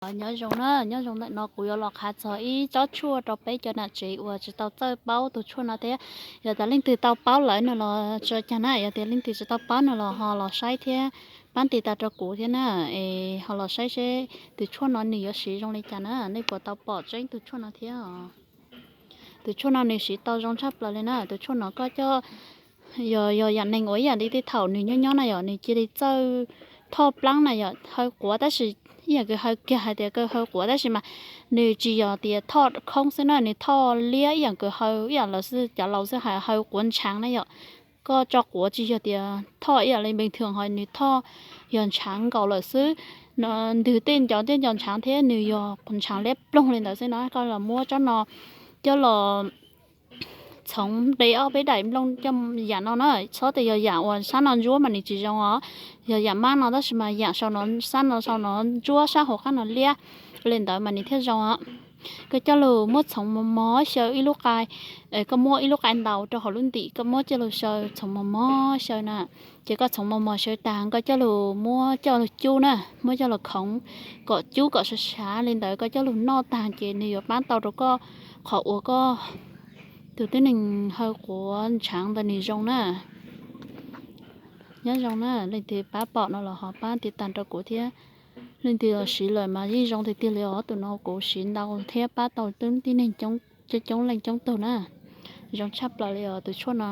Nyob zoo na, nyob zoo ntawm no kuv yuav los qha txog ib tsob tshuaj rau peb cov nam tsev uas tsis tau txawj paub tus tshuaj no thiab. Yog tias leej twg tau paub lawm no los tsis ua cas na, yog tias leej twg tsis tau paub no los ho los saib thiab, pab tiv tas rau kuv thiab na, es ho los saib seb tus tshuaj no nws yuav siv zoo li cas na, nej puas tau pom tseeb tus tshuaj no thiab. Tus tshuaj no nws siv tau zoo tshaj plaws li na, tus tshuaj no koj coj, yog yam neeg uas ib yam li tej thaum nws nyob nyob na yom, nws cia li txawj thoj plaab na yom, haw quav tab sis ib yam kws haw kiag hais tias kaw haw quav tab sis mas nws tsis yog tias thoj khoob xwb na, nws thoj liab ib yam kws haw ib yam lawv xwb, cov laus xwb hais haw quav ntshaav na yom. Koj tso quav tsis yog tias thoj ib yam li pees thwm ho nws thoj yog ntshaav nkaus lawm xwb, ntws tej nco tej nco ntshaav thiab nws yog ntshaav liab ploog li ntawd xwb na, koj los muab tsob no coj los txhoov de ob peb daim nplooj coj yam no na, txhob tias yog yam uas sab no ntsuab mas nws tsis zoo os, yog yam mab no tab sis mas yam sau no, sab no sau no ntsuab sab hauv qab no liab li ntawd mas nws thiaj zoo os. Koj coj lug muab txhoov mos mos xyaw ib lub qai, koj muab ib lub qai ntaus rau hauv lub ntim koj muab coj lug xyaw txhoov mos mos xyaw na, ces koj txhoov mos mos xyaw taag koj coj lug muab coj lug cub na, muab coj lug khoov kom cub kom sav sav li ntawd koj coj lug noj taag ces nws yuav pab tau rau koj qhov uas koj tus tib neeg haw quav ntshaav ntawd nws zoo na. Nyob zoo na, leej twg pab pom no los ho pab tiv tas rau kuv thiab, leej twg los siv lawm mas yeej zoo tiag tiag li os, tus no kuv siv ntau thiab pab tau tib neeg coob coob leej coob tug na. Zoo tshaj plaws li os tus tshuaj no.